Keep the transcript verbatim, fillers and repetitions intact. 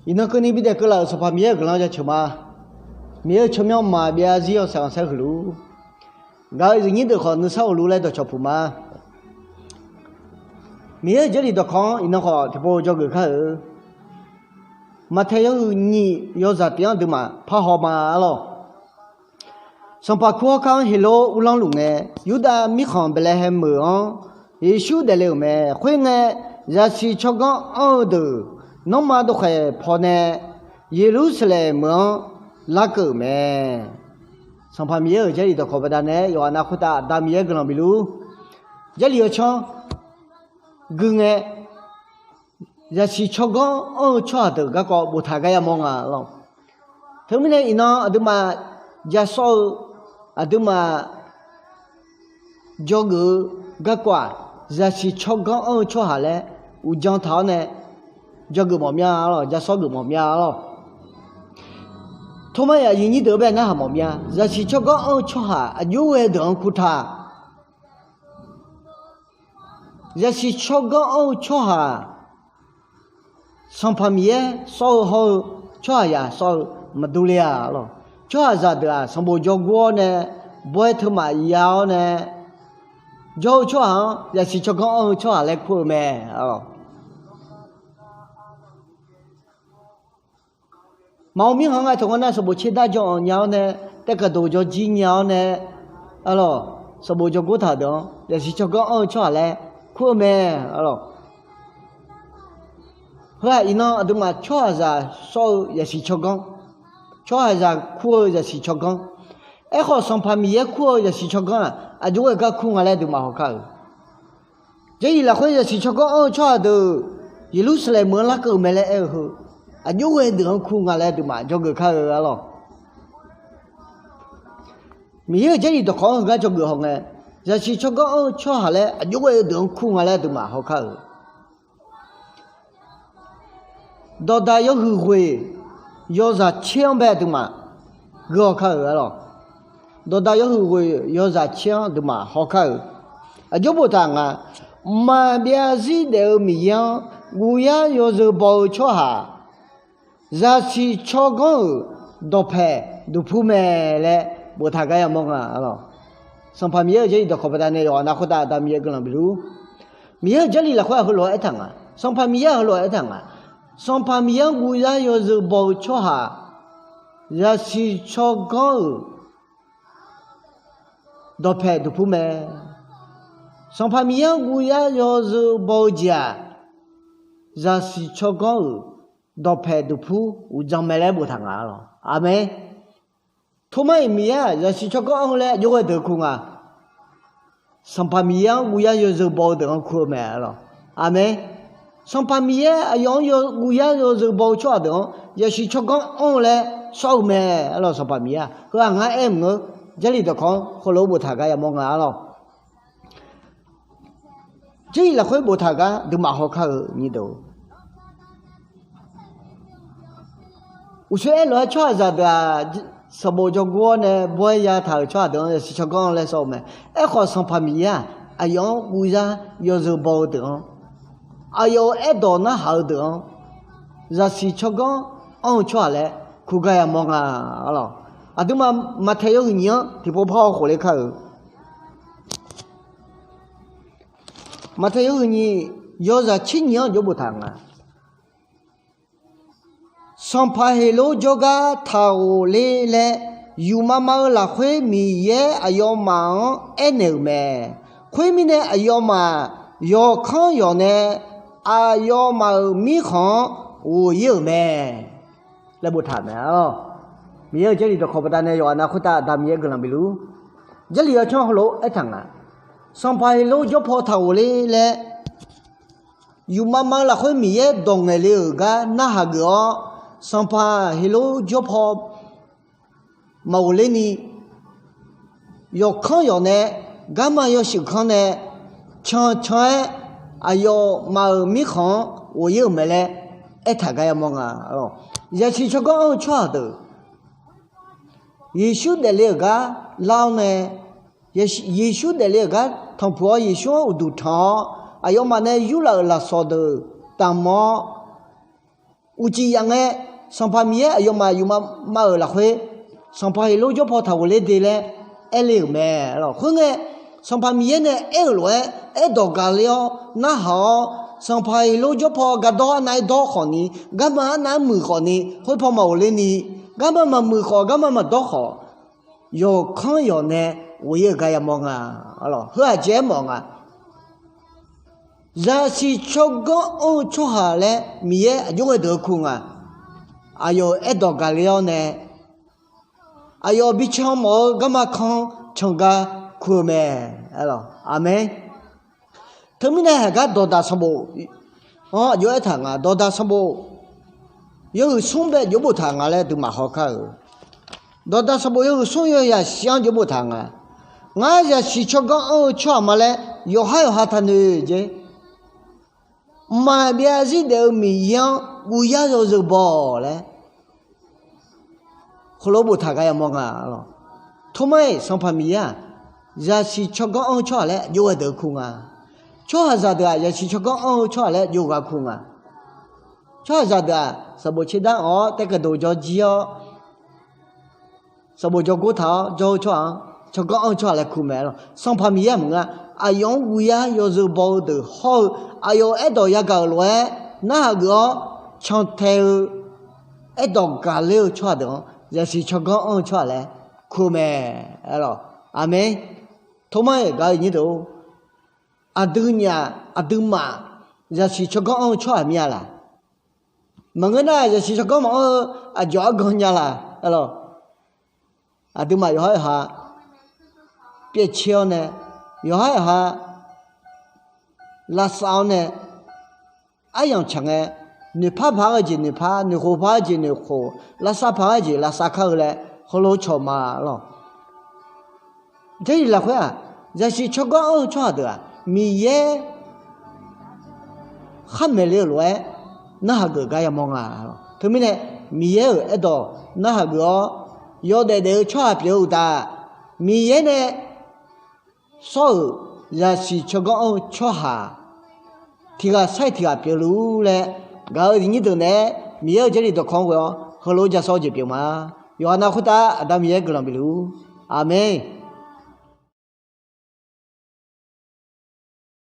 Iqnan keuvni bidaef keuvlaf-euq Sanqpaq Miqyaer-euq guiqlanq jaceuq ma. Miqyaer-euq tsawrmyanr maqbyav zarzir yawshaef khanqsaer huiq luf-ur. Gaq-eu zifnyir deuq khawf nuisar ghofluf laer dawqcawq puq ma. Miqyaer-euq Jarlif dawqkawq-anr iqnan khawf tiqpov dzawgeuf kar-eu. Maqtaeq yawhuiq nyiq yawzaq tiq-anr aqduimaf parhaw ma arlawr. Sanqpaq kur hawkar-anr Heqlov uvlanr luf ngae, Yurdav mirkhanq Baeqlaeqhaeq meuq-anr Yeqsur daefle-euq mae. Khoerngae, zaqsiq tsawrganr anr-eu deuq nanrma dovkhaeq pawnae Yeqlursaqlaeq meuq-anr larkeuv-euq mae. Sanqpaq Miqyaer-euq Jarlif dawqkawq baqdanae yawqghaq nav khoertav Aqda Miqyaer guiqlanq bif luf-ur. Jarlif yawcanr gui ngae, zaqsiq tsawrganr anr-eu tsawrhaq deuq garkawv boftaq gar yamawr nga lawr. Teumirnae iqnan aqduimaf jasawr-eu, aqduimaf dzawgeuf-eu garkawv-aq, zaqsiq tsawrganr anr-eu tsawrhaq laer uqdzan taq-awr nae dzawgeuf mawf mya lawr, jasawr geuf mawf mya lawr. Tormar-iq aqyuif nyir deuq-anr bae narhaq mawf mya. Zaqsiq tsawrganr anr-eu tsawrhaq aqjox ghae deuq-anr kurtaq Zaqsiq tsawrganr anr-eu tsawrhaq, Sanqpaq Miqyaer sawr-eu hawr-eu tsawrhaqzaq sawr-eu maqdur le-a lawr. Tsawrhaqzaq deuq-aq sanqbof dzawgor-awr nae, baw-aer teumaf ya-awr nae, jawr-eu tsawrhaq-anr zaqsiq tsawrganr anr-eu tsawrhaq laer kur-eu mae. Maqghov mirkhanq ngae taqghawv nar sanqbof tser dar jaw-anr nya-awr nae, taef kaqdoq jawr jir nya-awr nae, arlawr, sanqbof jawrgor taq-euq deuq-anr zaqsiq tsawrganr anr-eu tsawrhaq laer kur-eu mae. Arlawr, heu-aq iqnan aqduimaf tsawrhaqzaq sawr-eu zaqsiq tsawrganr, tsawrhaqzaq kur-eu zaqsiq tsawrganr. Aerkhawf Sanqpaq Miqyaer kur-eu zaqsiq tsawrganr-aq aqjox ghae gar kur nga laer aqduimaf hawkar-euq. Jarlif lafkhoer zaqsiq tsawrganr anr-eu tsawrhaq deuq Yeqlursaqlaeq meuq-anr larkeuv-eu mae laer aer-eu heu, aqjox ghae deuq-anr kur nga laer aqduimaf dzawgeuf kar-eu arlawr. Miqyaer-euq Jarlif dawqkawq-anr heugar dzawgeuf hawngae, zaqsiq tsawrganr anr-eu tsawrhaq laer aqjox ghae-eu deuq-anr kur nga laer aqduimaf hawkar-euq. Dawqdaq yawhuiq ghoeq yawzaq tser-anr bae aqduimaf gui hawkar-euq arlawr. Dawqdaq yawhuiq ghoeq yawzaq tser-anr aqduimaf hawkar-euq. Aqjox boftaq nga, maqbyav zarzir daef-eu Miqyaer-anr guvyar yawzeu baw-eu tsawrhaq zaqsiq tsawrganr-euq dawqpaeq duqpur mae laer boftaq gar yamawr nga arlawr. Sanqpaq Miqyaer-euq Jarlif dawqkawq baqdanae yawqghaq nav khoertav Aqda Miqyaer guiqlanq bif luf-ur. Miqyaer-euq Jarlif lafkhoer-aq heulof-aer aertaq nga, Sanqpaq Miqyaer-aq heulof-aer aertaq nga, Sanqpaq Miqyaer-anr guvyar yawzeu baw-eu tsawrhaq zaqsiq tsawrganr-euq dawqpaeq duqpur mae. Sanqpaq Miqyaer-anr guvyar yawzeu baw-eu jeq-aq, zaqsiq tsawrganr-euq dawqpaeq duqpur uqdzan mae laer boftaq nga arlawr. Aqmeq. Tormar-iq Miqyaer-aq zaqsiq tsawrganr anr-eu laer aqjox ghae deuq kur nga. Sanqpaq Miqyaer-anr guvyar yawzeu baw-eu deuq-anr kur-eu mae arlawr. Aqmeq. Sanqpaq Miqyaer aqyawf-anr guvyar yawzeu baw-eu tsawrhaq deuq-anr zaqsiq tsawrganr anr-eu laer sawr-eu mae arlawr. Sanqpaq Miqyaer-aq heu-aq ngar aer mq-eu Jarlif dawqkawq-anr heulof-aer boftaq gar yamawr nga arlawr. Jarlif lafkhoer boftaq gar aqduimaf hawkar-euq nyir deuq-or, uqshoe aerlof-aer tsawrhaqzaq deuq-aq, sanqbof jawrgor-awr nae baw-aer yataq-euq tsawrhaq deuq-anr zaqsiq tsawrganr laer sawr-eu mae. Aerkhawf Sanqpaq Miqyaer-aq aqyawf-anr guvyar yawzeu baw-eu deuq-anr, aqyawf-euq aerdawq narhaq-eu deuq-anr zaqsiq tsawrganr anr-eu tsawrhaq laer kur gar yamawr nga arlawr. Aqduimaf Maqtaeq yawhuiq nyiq-anr tiqpov par haw khofler kar-euq. Maqtaeq yawhuiq nyiq yawzaq tser nyiq-anr aqjox boftaq nga. Sanqpaq Heqlor jawrgar taq ghof ler laer, yufmav mav-eu lafkhoer Miqyaer aqyawfmaf-anr aernaeq-euq mae. Khoermirnae aqyawfmaf yawqkanr yawq nae aqyawfmaf-euq mirkhanq-anr ghof ir-euq mae laer boftaq mae arlawr. Miqyaer-euq Jarlif dawqkawq baqdanae yawqghaq nav khoertav Aqda Miqyaer guiqlanq bif luf-ur. Jarlif yawcanr heulof-aer aertaq nga, Sanqpaq Heqlor jawr paw taq ghof ler laer yufmav mav-eu lafkhoer Miqyaer dawq ngaeq le-euq gar narhaq geuf-awr, Sanqpaq Heqlor jawr paw maqghof lerni, yawqkanr yawq nae, garma yawshuif kanr nae, can can-aer aqyawfmaf-euq mirkhanq-anr ghof ir-euq mae laer aertaq gar yamawr nga. Yaqsiq tsawrganr anr-eu tsawrhaq deuq Yeqsur daefle-euq gar lar-awr nae, Yeqsur daefle-euq gar tanqpuq-awr Yeqsur-anr uqduq tanq-awr, aqyawfmaf nae yurlaf-euq lafsawq deuq damq-awr, uqcif yaf ngae, Sanqpaq Miqyaer aqyawfmaf yufma ma-euq lafkhoer, Sanqpaq Heqlor jawr paw taq ghofler de laer aerle-euq mae. Khoerngae, Sanqpaq Miqyaer nae aer-euq lof-aer aerdawq gaqler-awr narhaq-awr, Sanqpaq Heqlor jawr paw gardawr arnav-aer dawr khawfni, garma arnav-aer muiq khawfni, khoer paw maqghofler ni, garma maqmuiq khawf, garma maqdawr khawf, yawqkanr yawq nae ghof-ir-eu gar yamawr nga. Heu-aq jeq-aer mawf nga. Zaqsiq tsawrganr anr-eu tsawrhaq laer Miqyaer aqjox ghae deuq-eu kur nga. Aqyawf-euq aerdawq gaqler-awr nae, aqyawf bi can mawf-eu garma kan can gar kur-eu mae. Aqmeq. Teumirnae haeq gar dawqdaq sanqbof-anr aqjox aertaq nga. Dawqdaq sanqbof yawhuiq smr bae jov boftaq nga laer duimaf haw kar-euq. Dawqdaq sanqbof yawhuiq smr yawzaq shif-anr jov boftaq nga. Ngar zaqsiq tsawrganr anr-eu tsawrhaq ma laer yawqhar yawqha taqnoeq jeq. Mqmaq maqbyav zir daef-eu Miqyaer-anr guvyar yawzeu baw-awq laer heulof boftaq gar yamawr nga. Tormar-iq Sanqpaq Miqyaer-aq, zaqsiq tsawrganr anr-eu tsawrhaq laer aqjox ghae deuq-eu kur nga. Tsawrhaqzaq deuq-aq, zaqsiq tsawrganr anr-eu tsawrhaq laer aqjox ghaq kur nga. Tsawrhaqzaq deuq-aq, sanqbof tser dar-awr taef kaqdoq jawr jir-awr, sanqbof jawr gor taq-awr jawr-eu tsawrhaq-anr tsawrganr anr-eu tsawrhaq laer kur mae lor. Sanqpaq Miqyaer-aq maqngeur-a. Aqyawf-anr guvyar yawzeu baw-eu deuq hawr-eu, aqyawf-euq aerdawq yagaq-euq lof-aer narhaq geuf-awr cantae-eu aerdawq gaqler-eu tsawrhaq deuq-anr zaqsiq tsawrganr anr-eu tsawrhaq laer kur-eu mae. Aqmeq. Tormar-iq gaq-eu nyir deuq-or, aqdui nyaf aqduimaf zaqsiq tsawrganr anr-eu tsawrhaq mir-a laq? Maqngeur nar, zaqsiq tsawrganr maqanr-eu aqjawq argan nya laq? Lor, aqduimaf yawqhar yawqha pyaevtser-awr nae, yawqhar yawqha lavsav-awr nae, aryamq tsaq ngae, noeqpar paq-aer jeq noeqpar, noeqkhof paq-aer jeq noeqkhof, lavsav paq-aer jeq lavsav kar-eu laer heulof cawq ma lor. Jarlif lafkhoer-aq, zaqsiq tsawrganr anr-eu tsawrhaq deuq-aq, Miqyaer khar maeqle-euq lof-aer narhaq geuf gar yamawr nga. Teumirnae, Miqyaer-euq aerdawq narhaq geuf-awr yawdaef daef-eu tsawrhaq pyeuf-eu uqtaf, Miqyaer nae sawr-euq zaqsiq tsawrganr anr-eu tsawrhaq tiq ghaq sar-iq tiq ghaq pyeufluf-ur laer gaq-eu nyir deuq naeq-aer, Miqyaer-euq Jarlif dawqkawq-anr ghoe-awr heulof-aer ja sawr-eu jeq pyeuf ma. Yawqha nav khoertav Aqda Miqyaer guiqlanq bifluf-ur. Aqmeq.